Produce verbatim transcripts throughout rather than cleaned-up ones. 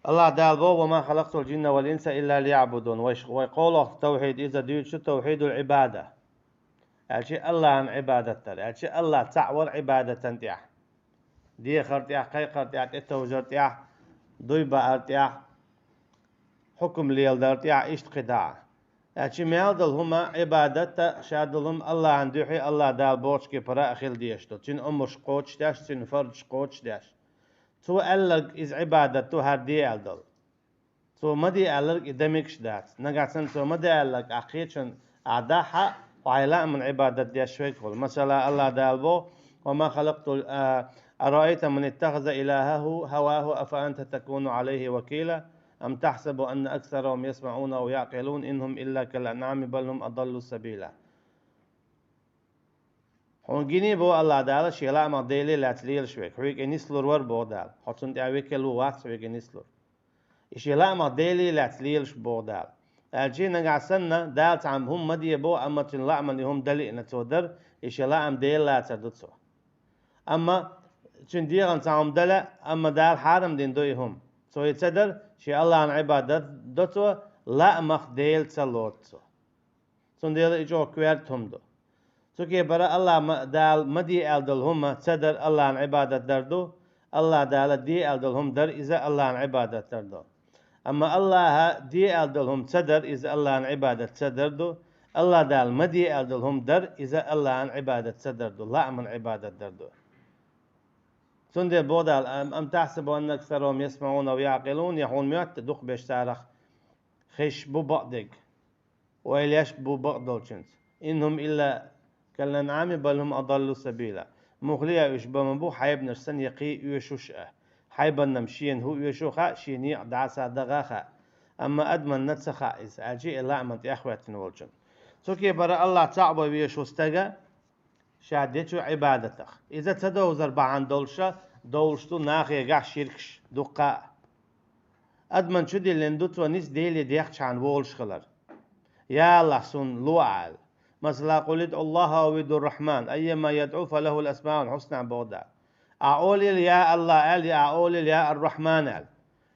Аллах Дала боху: «Ва ма халакътул джинна вал инса илла лиябудун». Вай, вай кхолахь тавхьид иза дуьйцу, тавхьидул Ӏибада. Аьлчи Аллахьан Ӏибадат дар. Аьлчи Аллах цхьаъ вар Ӏибадатан тӀехь. Дехар тӀехь, кхайкхар тӀехь, тӀетовжар тӀехь, дуй баар тӀехь, хьукум леладар тӀехь, иштта кхидӀа. Аьлчи мел долу хӀума, Ӏибадат а, ша долу хӀума Аллахьан дуьхьа, Аллах Дала бохучу кепара а хила дезаш ду. Цуьнан омраш кхочушдеш, цуьнан фарзаш кхочушдеш. Цо аьлларг иза Ӏибадат ду, хӀара де аьлла долу. Цо ма де аьлларг и дан мегаш дац. Нагахь санна цо ма де аьлларг ахь кхечун ахь дахь а, хьо хьайн лааман Ӏибадат деш верг хуьлу. Масала, Аллах Дала боху: «Ва ма халакътул, а, араайта ман иттахаза илахаху хаваху афа анта такуну алайхи вакила, ам тахсабу анна аксарахум ясмаъуна ав яъкъилун, ин хум илла кал анъами бал хум адаллу сабила». Хьуна гиний боху Аллах Дала шен лаамах деле лаьцна лелаш верг, хьоьга и нислур вара боху Дала. Хьо цунна тӀехь векал ву вац хьоьга и нислур. И шен лаамах деле лаьцна лелаш боху Дала. Аьлчи нагахь санна, Дала цхьа хӀума ма де боху, амма цуьнан лааман и хӀума дан лиъна цо дар, и шен лаам дела лацар ду цо. Амма цуьнан дегӀан цхьа хӀума дан лаьа, амма Дала хьарам дина ду и хӀума. Цо и ца дар, шен Аллахьан Ӏибадат до цо, лаамах дела ца лоцу цо. Цундела и чӀогӀа коьрта хӀума ду. Цу кепара Аллах ма, Дала ма де аьлла долу хӀума ца дар Аллахьан Ӏибадат дар ду, Аллах Дала де аьлла долу хӀума дар иза Аллахьан Ӏибадат дар ду. Амма Аллаха де аьлла долу хӀума ца дар иза Аллахьан Ӏибадат ца дар ду, Аллах Дала ма де аьлла долу хӀума дар иза Аллахьан Ӏибадат ца дар ду, лааман Ӏибадат дар ду. Цундела боху Дала: «Ам, ам тахсабу анна аксарахум ясмаъуна ав яъкъилун», я хьуна моьтту дукхахберш царах хезаш бу бакъдерг, ойла еш бу бакъдолчуьнца. «Ин хум илла кал анъами бал хум адаллу сабила». Мухлия уьш бан ма бу хьайбанаш санна я кхин оьшуш а. Хьайбанна-м шена хӀун оьшу хаьа, шен некъа дӀаса даха а хаьа. Амма адаманна ца хаьа иза, аьлчи и лааман тӀехӀоьттина волчунна. Цу кепара Аллах цхьаъ ван везаш ву стага, ша дечу Ӏибадатах. Иза ца довзар бахьана долуша довлуш ду нахегахь ширкаш дуккха а. Адаман чу диллина ду цо ниса Деле дехчахьана волуш хилар. Я Аллах, суна ло аьлла. Масала, «Къул идъу Аллаха ав идъу Рахьман, айяма ядъу фа лахул асмаул хьусна», боху Дала. Ахь олийла «Я Аллах» аьлла, я ахь олийла «Я Ар-Рахьман» аьлла.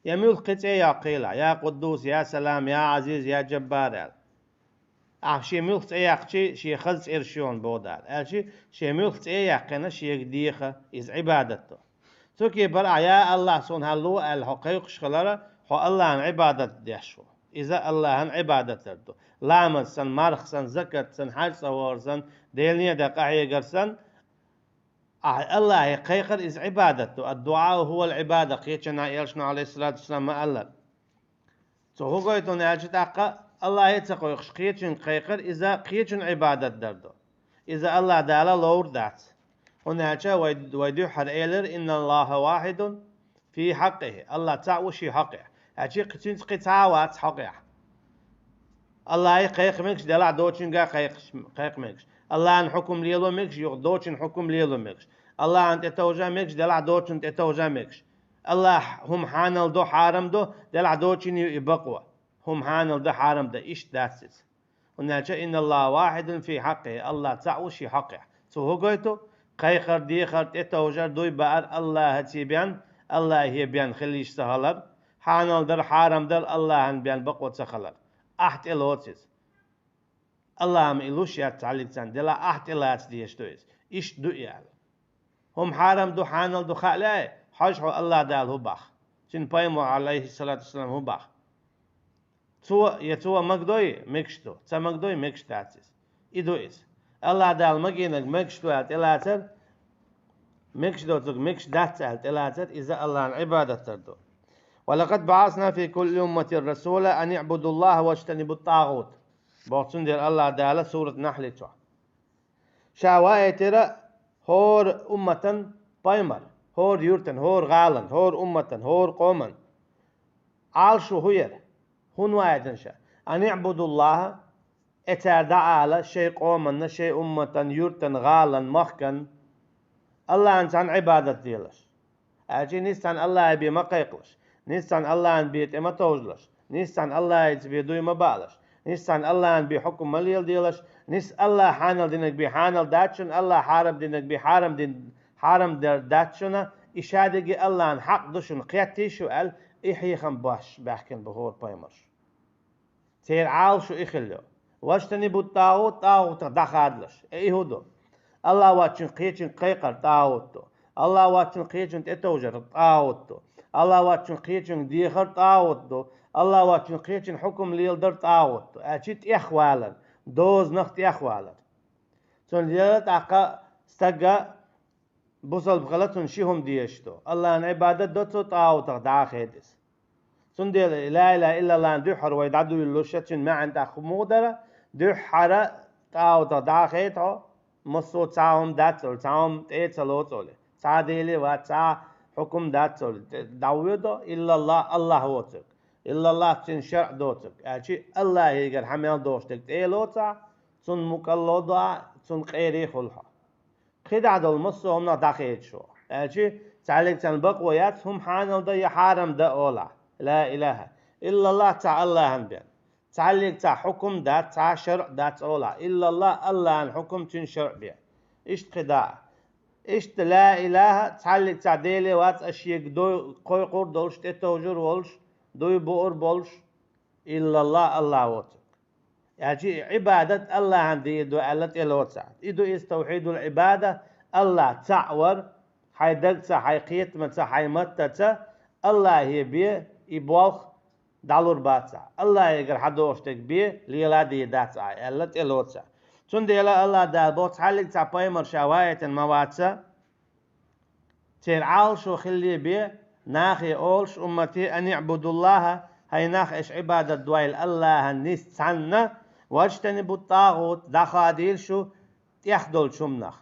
Я муьлхха кхин цӀе йоккхийла: «Я Къуддус, я Салам, я Ӏазиз, я Джаббар» аьлла. Ахь шен муьлхха цӀе яьккхичи, шен хаза цӀераш ю хьуна боху Дала. Аьлчи, шен муьлхха цӀе а яьккхина, шега деха, иза Ӏибадат ду. Цу кепара ахь «Я Аллах, суна хьан ло» аьлла хьо кхайкхаш хилара, хьо Аллахьан Ӏибадат деш ву. Иза Аллахьан Ӏибадат дар ду. Ламаз санна, марха санна, закат санна, хьаьж цӀа вахар санна, Делан некъа тӀе къахьегар санна, ахь Аллахе кхайкхар иза Ӏибадат ду. Ад-дуӀау хӀувал Ӏибада, кхечанхьа элчано, Ӏалайхиссалату вассалам, ма-аллара. Цо хӀун гойту хьуна аьлча тӀаккха, Аллахе ца кхойкхуш, кхечуьнга кхайкхар иза кхечун Ӏибадат дар ду. Иза Аллах Дала ловр дац. ХӀунда аьлча вай, вай дуьххьара элира: «Инна Аллаха вахидун фи хьакъихи». Аллах цхьаъ ву шен хьакъехь. Аьлчи кхин цуьнца кхин цхьа а вац хьакъехь. Аллахе кхайкха мегаш, делахь доцучуьнга кхайкхаш, кхайкха мегаш. Аллахьан хьукум лело мегаш, юха доцучун хьукум лело мегаш. Аллахьан тӀетовжа мегаш, делахь доцучун тӀетовжа мегаш. Аллах хӀума хьанал до, хьарам до, делахь доцучун ю и бакъо. ХӀума хьанал да, хьарам да, иштта дац иза. ХӀунда аьлча: «Инна Аллаха вахидун фи хьакъихи», Аллах цхьаъ ву шен хьакъехь. Цо хӀун гойту? Кхайкхар, дехар, тӀетовжар, дуй баар Аллахаца бен, Аллахе бен хила йиш ца хилар, хьанал дар, хьарам дар Аллахьан бен бакъо ца хилар. Ахь тӀелоцу иза. Аллахьа-м и луш яц цхьаллиг царна, делахь ахь тӀелаца дезаш ду иза. Иштта ду и аьлла. ХӀума хьарам ду, хьанал ду хаа лаьий, хьожа хьо Аллах Дала хӀун боху. Цуьнан пайхамар, Ӏалайхиссалату вассалам, хӀун боху. Цо, я цо магадой, мегаш ду, ца магадой, мегаш дац иза. И ду иза. Аллах Дала магийнарг мегаш ду аьлла тӀелацар, мегаш доцург мегаш дац аьлла тӀелацар, иза Аллахьан Ӏибадат дар ду. «Ва лакъад баӀасна фи кулли умматин расула ан иӀбуду Аллаха ваджтанибу ттагӀут», боху цундела Аллах Дала сурат Нахьли чохь. Ша ваийтира хӀора умматан пайхамар, хӀора юьртан, хӀора гӀалан, хӀора умматан, хӀора къоман. Ӏалашо хӀун яра? ХӀунда ваийтина ша? Ан иӀбуду Аллаха, э, цара дӀаала шайн къоманна, шайн умматан, юьртан, гӀалан, махкан, Аллахьан цхьаьна Ӏибадат делаш. Аьлча нисцхьана Аллахье бен ма кхайкхалаш, нисцхьана Аллахьан бен тӀе ма товжалаш, нисцхьана Аллахьаца бен дуй ма баалаш, нисцхьана Аллахьан бен хьукум ма леладелаш, нис Аллахьа хьанал динарг бен хьанал дац шуна, Аллахьа хьарам динарг бен хьарам дин, хьарам дар дац шуна, и шадерриге Аллахьан хьакъ ду шуна, кхеттий шу аьлла, И хьехам беш баьхкина бу хӀора пайхамарш. Церан Ӏалашо и хилла ю. «Ваджтанибу тӀагӀут», тӀагӀутах дӀахадалаш. Э, и хӀун ду? АллахӀ воацачун кхечунга кхайкхар тӀагӀут ду. АллахӀ воацачун кхечунна тӀетовжар тӀагӀут ду. АллахӀ воацачун кхечунга дехар тӀагӀут ду. АллахӀ воацачун кхечунна хьукам леладар тӀагӀут ду. Аьлчи тӀехвалар, дозанах тӀехвалар. Цунна лела тӀаккха стага бусалба хила цунна ши хӀума дезаш ду. АллахӀан Ӏибадат до цо, тӀагӀутах дӀа а хета иза. Цундела ла илаха иллаллахӀна дуьххьара вай дӀадуьйлалуш, цуьнан маьӀна тӀаккха муха дара, дуьххьара тӀагӀутах дӀа а хета хьо, массо а цхьа хӀума дац олу, цхьа хӀума тӀе а ца лоцу олу, цхьа Деле вац, цхьа хьукам дац олу, дӀавоьду, иллаллахӀ, АллахӀ воцург. ИллаллахӀ, цуьнан шарӀ доцург. Аьлчи АллахӀегара хьан мел догӀуш дерг тӀе а лоцахь, цунна мукӀарло а доахь, цунна къера а хуьлу хьо. КхидӀа долу массо а хӀуманах дӀахедаш ву. Аьлчи цхьаьллиг царна бакъо яц, хӀума хьанал дан я хьарам дан олахь. Ла илаха иллаллахӀ цхьа АллахӀана бен. Цхьаьллиг цхьа хьукам дац, цхьа шарӀ дац олахь. ИллаллахӀ, АллахӀан хьукам, цуьнан шарӀ бен. Иштта кхидӀа а. Иштта ла илаха, цхьаьллиг цхьа Деле вац, аш шега дуй кхойкхур долуш, тӀетовжур волуш, дуй буур болуш, иллаллахӀ, АллахӀ воцург. Аьлчи и Ӏибадат АллахӀана дийр ду аьлла тӀелоцахь. И ду иза тавхьидул Ӏибада, АллахӀ цхьаъ вар, хьайн дагца, хьайн кхетамца, хьайн маттаца АллахӀе бен и болх дӀалур бацахь. АллахӀегара хьан догӀуш дерг бен лела а дийр дац ахь аьлла тӀелоцахь. Цундела АллахӀ Дала боху, цхьаьллиг цхьа пайхамар ша ваийтина ма вац, церан Ӏалашо хилале бен, нахе олуш, уммате, аниӀбудуллахӀа, хӀай нах, аша Ӏибадат дойла АллахӀана нийса цхьанна, ваджтанибу тӀагӀут, дӀахадийла шу тӀех долчу хӀуманах.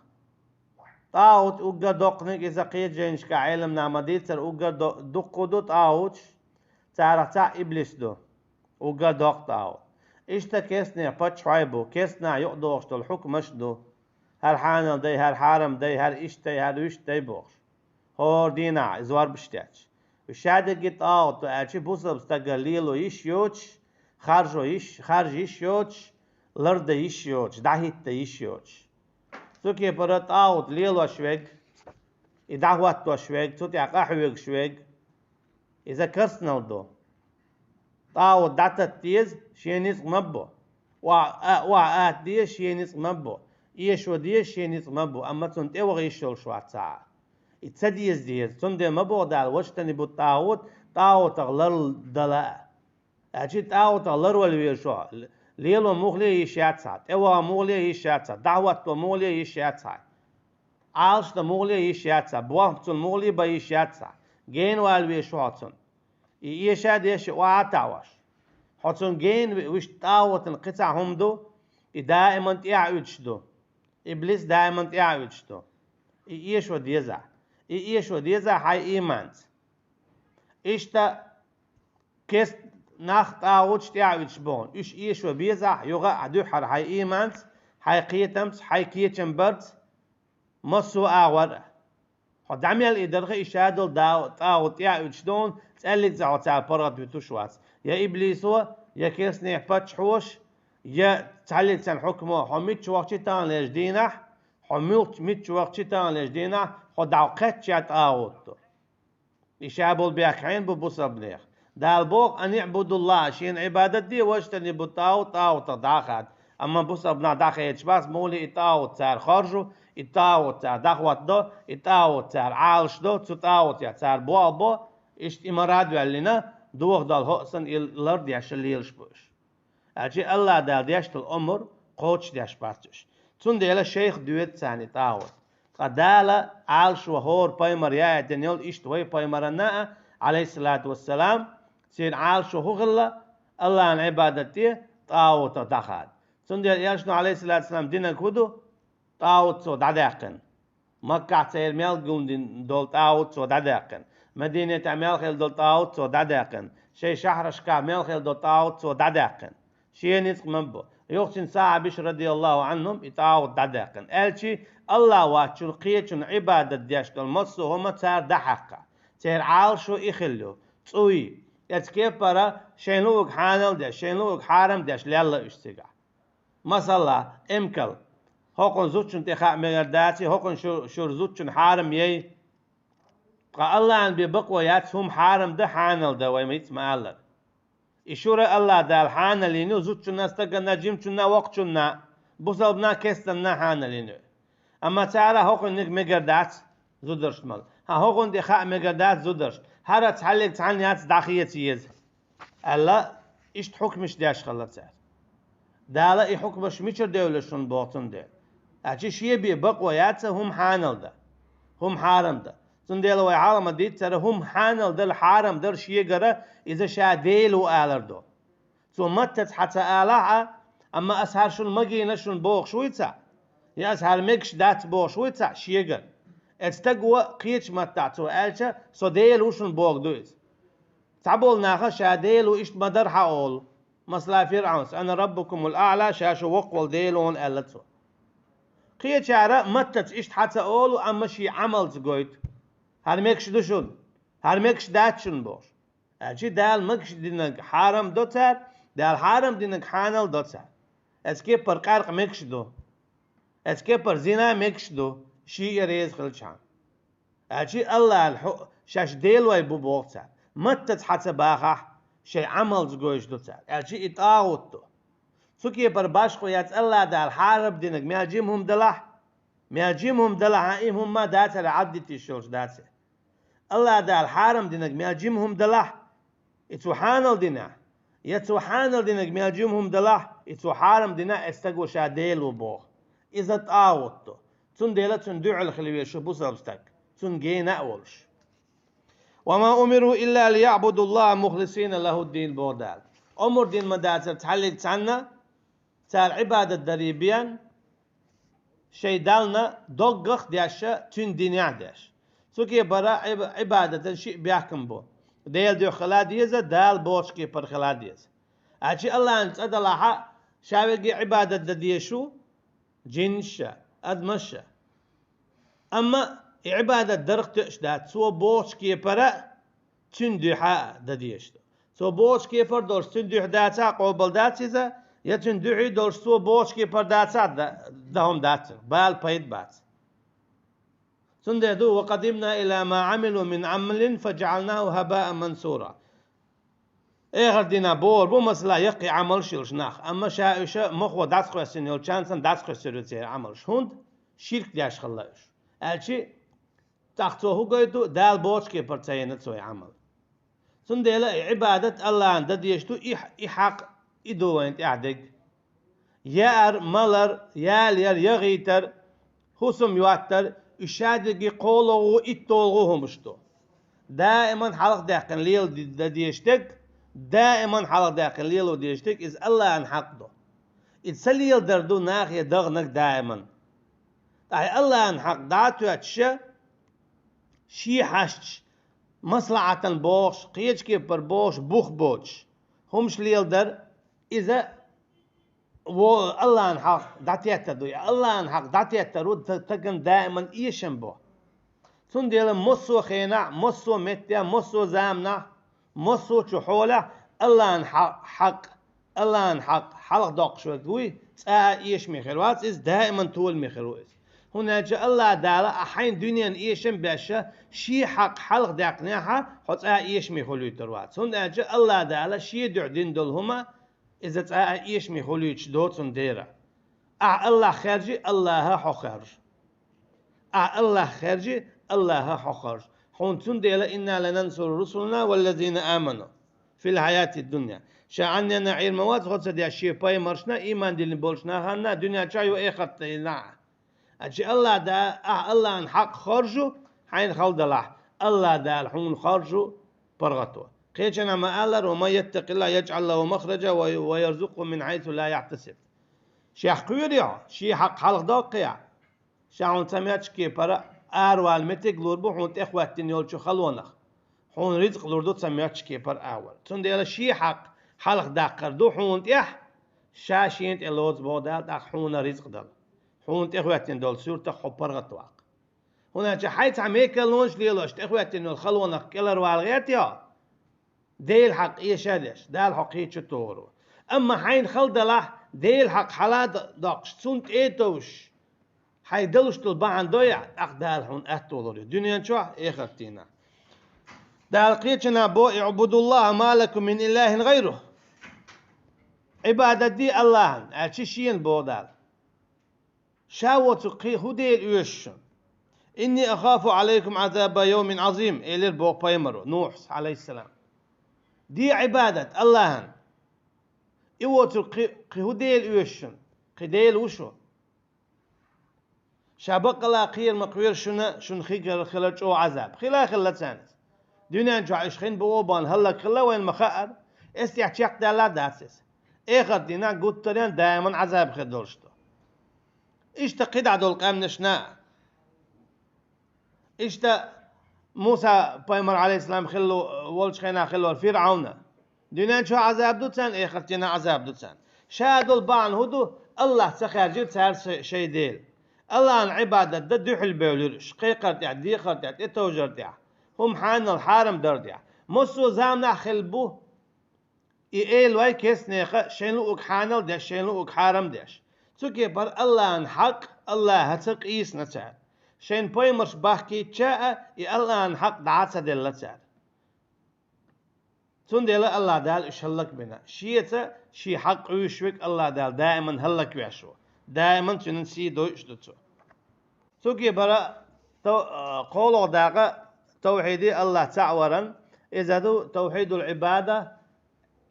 ТӀагӀут уггар доккханиг, иза кхечу жайнашкахь Ӏеламнаха ма-дийццара, уггар до-, дуккха ду тӀагӀуташ, царах цхьаъ иблис ду. Уггар доккха тӀагӀут. Иштта керстанех паччахьой бу, керстанаха юкъадогӀуш долу хьукмаш а ду. ХӀара хьанал дай, хӀара хьарам дай, хӀара иштта дай, хӀара вуьшта дай бохуш. ХӀора дийнахь иза зорбаш детташ. Уьш шадерриге тӀагӀут ду аьлчи, бусалба стага лело йиш йоцуш, харжо йиш, харжа йиш йоцуш, лардан йиш йоцуш, дӀахӀитта йиш йоцуш. Цу кепара тӀагӀут лелош верг, и дӀахӀоттош верг, цу тӀехь къахьоьгуш верг, иза керстанал ду. ТӀагӀут дӀататта деза, шен ницкъ ма бу. Охьа а, охьа ата деза, шен ницкъ ма бу. Эшо деза, шен ницкъ ма бу, амма цунна тӀеваха йиш йолуш вац цхьа а. И ца деза деза, цундела ма боху Дала, ваджтанибу тӀагӀут, тӀагӀутах лардала а. Аьлчи тӀагӀутах ларвала везаш ву хьо, лело муххале а йиш яц хьан, тӀеваха муххале а йиш яц хьан, дӀахӀотто муххале а йиш яц хьан, Ӏалашдан муххале а йиш яц хьан, болх цунна муххале а бан йиш яц хьан, генавала везаш ву хьо цунна. И эша а деш, и охьа а таӀош. Хьо цунна гена ве-, вуьшта тӀагӀутан кхин цхьа хӀума ду, и даиман тӀаьхьа уьдуш ду. Иблис даиман тӀаьхьа уьдуш ду. И эшо деза. И эшо деза хьайн ийманца. Иштта керста нах тӀагӀуташ тӀаьхьа уьдуш боху. Уьш эшо безахь, юха а дуьххьара хьайн ийманца, хьайн кхетамца, хьайн кечам барца, массо а агӀор а. Хьо дӀа мел и дарха, и ша долу да-, тӀагӀут тӀаьхьа уьдуш ду, цӀаьллиг цхьа хьо цара паргӀат вуьтуш вац. Я иблисо, я керстанех паччахьоша, я цхьаьллиг цхьана хьукмо, хьо мичча вахча а таханлерчу дийнахь, хьо муьлхачу мичча вахча а таханлерчу дийнахь, хьо дӀа кхаьчча тӀагӀут ду. И ша болу бехк хьенан бу бусалбанех? Дала боху: «Аниъбудуллахь», шена Ӏибадат де, «ваджтанибу тӀагӀут», тӀагӀутах дӀа а хада. Амма бусалба нах дӀахедаш бац, муха и тӀагӀут цара хоржу, и тӀагӀут цара дӀахӀоттадо, и тӀагӀут цара Ӏалашдо, цу тӀагӀутех цара болх бо, иштта и марад а ваьллина, дохадолу хӀоъ санна и лардеш лелаш бу уьш. Аьлча АллахӀ Дала деш долу омра кхочушдеш бац уьш. Цундела шайх доьду царна и тӀагӀут. Ткъа Дала Ӏалашо хӀора пайхамар яийтина йолу иштта вай пайхамарна а, Ӏалайхиссалату вассалам, церан Ӏалашо хӀун хилла? АллахӀан Ӏибадат де, тӀагӀутах дӀахада. Цундела элчано, Ӏалайхиссалату вассалам, динарг хӀун ду? ТӀагӀут цо дӀадаьккхина. Маккахь церан мел гулдина долу тӀагӀут цо дӀадаьккхина. Мадинатехь мел хилла долу тӀагӀут цо дӀадаьккхина. Шайн шахьарашкахь мел хилла долу тӀагӀут цо дӀадаьккхина. Шен ницкъ ма бу. Юха цуьнан сахьабаш, радияллаху Ӏанхум, и тӀагӀут дӀадаьккхина. Аьлчи АллахӀ воцчун кхечун Ӏибадат деш долу массо а хӀума цара дӀахьаькхна. Церан Ӏалашо и хилла ю. ЦӀуй. Эцу кепара шайн луург хьанал деш, шайн луург хьарам деш лелла уьш цигахь. Масала, эмкал. ХӀокхунна зудчунна тӀе хаа мегар дац, хӀокхунна шу-, шура зудчунна хьарам яй. Ткъа Аллахьан бе бакъо яц хӀума хьарам да, хьанал да, вай мицӀ ма аллара. И шура Аллахь Дала хьанал йина ю зудчунна, стаганна, жимчунна, воккхачунна, бусалбанна, кестанна хьанал йина ю. Амма цара хӀокхуьнниг мегар дац зударшта мала. ХӀа, хӀокхунна тӀе хаа мегар дац зударшта. ХӀара цхьаллиг цхьанна яц дӀахеца еза. Аьлла, иштта хьукмаш деш хилла цара. Дала и хьукмаш мичара девлла шуна боху цундела. Ачи шен бе бакъо яц хӀума хьанал да, хӀума хьарам да. Цундела вай хьалха ма дийццара, хӀума хьанал дар, хьарам дар шегара, иза ша Дела ву алар ду. Цо маттаца хьа ца алахь а, амма ас хӀара шуна магийна шуна бохуш вуй цхьа, я ас хӀара мегаш дац бохуш вуй цхьа шегара. Эцу стага кхечу маттахь цо аьлча, со Дела ву шуна боху ду иза. Цхьаболу наха ша Дела ву иштта ма дара хьан олу. Масала, ФирӀавнас: «Ана раббукумул аӀла», ша шу воккхаволу Дела ву аьлла цо. Кхечара маттаца иштта хьан ца олу, амма шен Ӏамалца гойту. ХӀара мегаш ду шуна, хӀара мегаш дац шуна бохуш. Аьлчи Дала мегаш динарг хьарам до цара, Дала хьарам динарг хьанал до цара. Эцу кепара къаьркъа мегаш ду. Эцу кепара зина мегаш ду, шен и реза хилчхьана. Аьлчи Аллахьал хьу шаьш Делой бу боху цара. Маттаца хьан ца бахахь, шайн Ӏамалца гойтуш ду цара. Аьлчи и тӀагӀут ду. Цу кепара башхо яц Аллахь Дала хьарам динарг мел жима хӀума далахь, мел жима хӀума далахь, и хӀума дацара Ӏаддитиш йолуш дацара. Аллахь Дала хьарам динарг мел жима хӀума далахь, и цо хьанал динехь, я цо хьанал динарг мел жима хӀума далахь, и цо хьарам динехь, эцу стага ша Дела ву боху. Иза тӀагӀут ду. Цундела цунна дуьхьал хила веза шу бусалба стаг, цунна гена а волуш. «Ва ма умиру илла лияъбудуллаха мухлисина лахуддин», боху Дала. Омра дина ма дацара цхьаллиг цхьанна, цара Ӏибадат дарий бен, шайн Дална доггах а деш, цуьнан динехь а деш. Цу кепара Ӏиб-, Ӏибадатан шиъ бехкам бу. Делан дуьхьа хила деза, Дала бохучу кепара хила деза. Аьлчи Аллахьан цӀа далахь а, ша верриге Ӏибадат дан дезаш ву, жинаш а, адамаш а. Амма и Ӏибадат дарх тоьаш дац, цо бохучу кепара а, цуьнан дуьхьа а дан дезаш ду. Цо бохучу кепара долуш цуьнан дуьхьа дацахь а къобал дац иза, я цуьнан дуьхьий долуш цо бохучу кепара дацахь а да-, дан хӀума дац, бала пайда бац. Цундела ду: «Ва къадимна иля ма Ӏамилу мин Ӏамалин фаджаӀалнаху хабаан мансура». Эхар дийнахь бохур бу, масала, яккхий Ӏамалш йолуш нах, амма ша уьш мохо дӀасакхоьссина йолчарна санна дӀасакхоьссур ю церан Ӏамалш, хӀунда ширк деш хилла уьш. Аьлчи, тӀаккха цо хӀун гойту, Дала бохучу кепара ца йина цо и Ӏамал. Цундела и Ӏибадат Аллахьан дан дезаш ду, и, и хьакъ, и ду вайна тӀехь дерг. Яар, малар, ялаяр, яхийтар, хӀусам йоттар, уьш шадерриге кхоалгӀа, итталгӀа хӀумаш ду. Даиман хьалха даьккхина леладан дезаш дерг, даиман хьалха даьккхина лело дезаш дерг, иза Аллахьан хьакъ ду. И ца леладар ду нахе даханарг даиман. Ткъа и Аллахьан хьакъ дӀа а тоьттуш, шен хьашташ, маслахьатан бохуш, кхечу кепара бохуш, бух боцуш, хӀумаш леладар, иза во Аллахьан хьакъ дӀатеттар ду. И Аллахьан хьакъ дӀатеттар ву та-, тагана даиман эшам бо. Цундела массо а хенахь, массо а меттехь, массо а заманахь, массо а чу хьолехь Аллахьан хьа-, хьакъ, Аллахьан хьакъ хьалха доккхуш верг вуй, цкъа а эшаме хир вац, иза даиман толаме хир ву иза. ХӀунда аьлча Аллахь Дала а хьайна дуьненан эшам беш, шен хьакъ хьалха даьккхинехь, хьо цкъа а эшаме хуьлуьйтур вац. ХӀунда аьлча Аллахь Дала шен дуьхьа дина долу хӀума, иза цкъа а эшаме хуьлуьйтуш доцун дера. Ахь Аллахь хаьржи, Аллахьа хьо хаьржа. Ахь Аллахь хаьржи, Аллахьа хьо хаьржа. Хьуна цундела: «Инна ланансуру русулана валлазина аману фил хьаятид дунья». Ша Ӏанненна Ӏийр ма вац хьо ца деш шен пайхамаршна, ийман диллина болчу нахана, дуьнен чохь а, эхартехь а. Аьлча Аллахь Дала, ахь Аллахьан хьакъ хоржу, хьайна хала далахь, Аллахь Дала хьуна хоржу паргӀато. Кхечанхьа ма-аллара: «Ва ман яттакъиллахӀа яжӀал лахӀу махраджа ва, ва ярзукъхӀу мин хьайсу ла яхьтасиб». Шех кхоьрий хьо, шен хьакъ хьалха доккхий ахь, ша хьуна цхьа моьттуш кепара аравала меттиг лур бу хьуна тӀехӀоьттина йолчу халонах. Хьуна ризкъ лур ду цхьа моьттуш кепара агӀор. Цундела шен хьакъ хьалха даккхар ду хьуна тӀехь, ша шена тӀе лоцу боху Дала, тӀаккха хьуна ризкъ дала. Хьуна тӀехӀоьттина долу суьртах хьо паргӀат ваккха. ХӀунда аьлча хьайн цхьа мекалонаш лелош тӀехӀоьттина йолу халонах кӀелхьарвала гӀерта хьо, Делан хьакъ эша а деш, Дала хьо кхечу а тухур ву. Амма хьайна хала далахь, Делан хьакъ хьала а доккхуш, цунна тӀе а товш, хьайн далуш долу бахьана дой ахь, тӀаккха Дала хьуна атта лур ю дуьнен чохь а, эхартехь а. Дала кхечанхьа бо: «اعبدوا الله ما لكم من إله غيره». Ӏибадат де Аллахьан, аьлча шена бо Дала. Ша воцург кхин хӀун Дела оьшу шуна? «إني أخاف عليكم عذاب يوم عظيم», элира боху пайхамаро, Нухьас, Ӏалайхиссалам. Де Ӏибадат Аллахьан. И воцург кхин, кхин хӀун Дела оьшу шуна? Кхин Дела ву шу? Ша баккъала кхера ма кхоьру шуна, шуна хигара хилар чӀогӀа Ӏазаб. Хила а хилла царна иза. Дуьнен чохь уьш хин бу бан хӀаллакьхилла вайна ма хаьара, эс тӀехь чекхдаьлла а дац иза. Эхарт дийнахь гуттаренна даиман Ӏазаб хир долуш ду. Иштта кхидӀа долу къаьмнашна а. Иштта Муса пайхамар, Ӏалайхиссалам, хилла волчу хенахь хилла волу ФирӀавна. Дуьнен чохь Ӏазаб ду царна, эхарт дийнахь Ӏазаб ду царна. Ша долу бахьана хӀун ду, Аллахь ца хаьржира цара шай, шайн Дела. Аллахьан Ӏибадат дан дуьхьал бевлира уьш, кхайкхар тӀехь, дехар тӀехь, тӀетовжар тӀехь, хӀума хьанал хьарам дар тӀехь. Массо а заманахь хилла бу и элой кестнеха шайн луъург хьанал деш, шайн луъург хьарам деш. Цу кепара Аллахьан хьакъ Аллахьаца къийсина цара. Шайн пайхамарш бахкийтча а, и Аллахьан хьакъ дӀа а ца делла цара. Цундела Аллахь Дала уьш хӀаллакбина. Шеца шен хьакъ къуьйсуш верг Аллахь Дала даиман хӀаллаквеш ву. Даиман цуьнан сий дойуш ду цо. Цу кепара тов-, а, кхоалгӀа дакъа тавхьиди Аллахь цхьаъ варан, иза ду тавхьидул Ӏибада,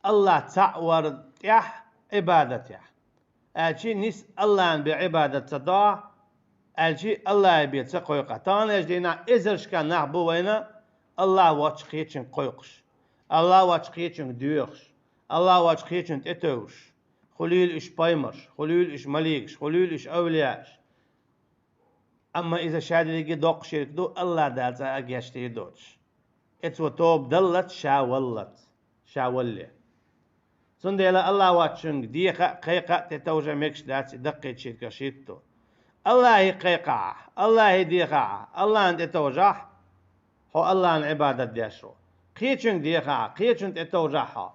Аллахь цхьаъ вар тӀехь Ӏибадатехь. Аьлчи нис Аллахьан бен Ӏибадат ца дохь, аьлчи Аллахьан бен ца кхойкхахь. Таханлерчу дийнахь эзаршка нах бу вайна Аллахь воцчу кхечуьнга кхойкхуш, Аллахь воцчу кхечуьнга доьхуш, Аллахь воцчу кхечунна тӀетевжаш. Хуьлийла уьш пайхамарш, хуьлийла уьш маликаш, хуьлийла уьш авлияаш. Амма иза шадерриге доккха ширк ду, Аллахь Дала цкъа а гечдийр доцуш. И цо тоба даллалц ша валлалц, ша валале. Цундела Аллахь воцчуьнга деха а, кхайкха а, тӀетовжа а мегаш дац, и даккхийчу ширках ширк ду. Аллахье кхайкхахь, Аллахье дехахь, Аллахьна тӀетовжахь, хьо Аллахьна Ӏибадат деш ву. Кхечуьнга дехахь, кхечунна тӀетовжахь хьо.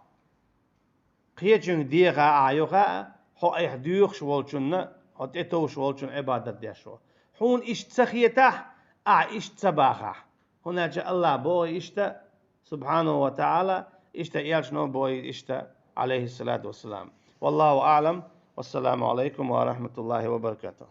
Кхечуьнга деха а, юха а, хьо айхьа доьхуш волчунна, хьо тӀетовжаш волчунна Ӏибадат деш ву. Хьуна иштта ца хетахь, ахьа иштта ца бахахь. ХӀунда аьлча Аллахь боху иштта, субхьанаху ва таӀала, иштта элчано боху иштта, Ӏалайхиссалату вассалам. Валлаху аӀлам. Вассаламу Ӏалайкум ва рахматуллахи ва баракатух.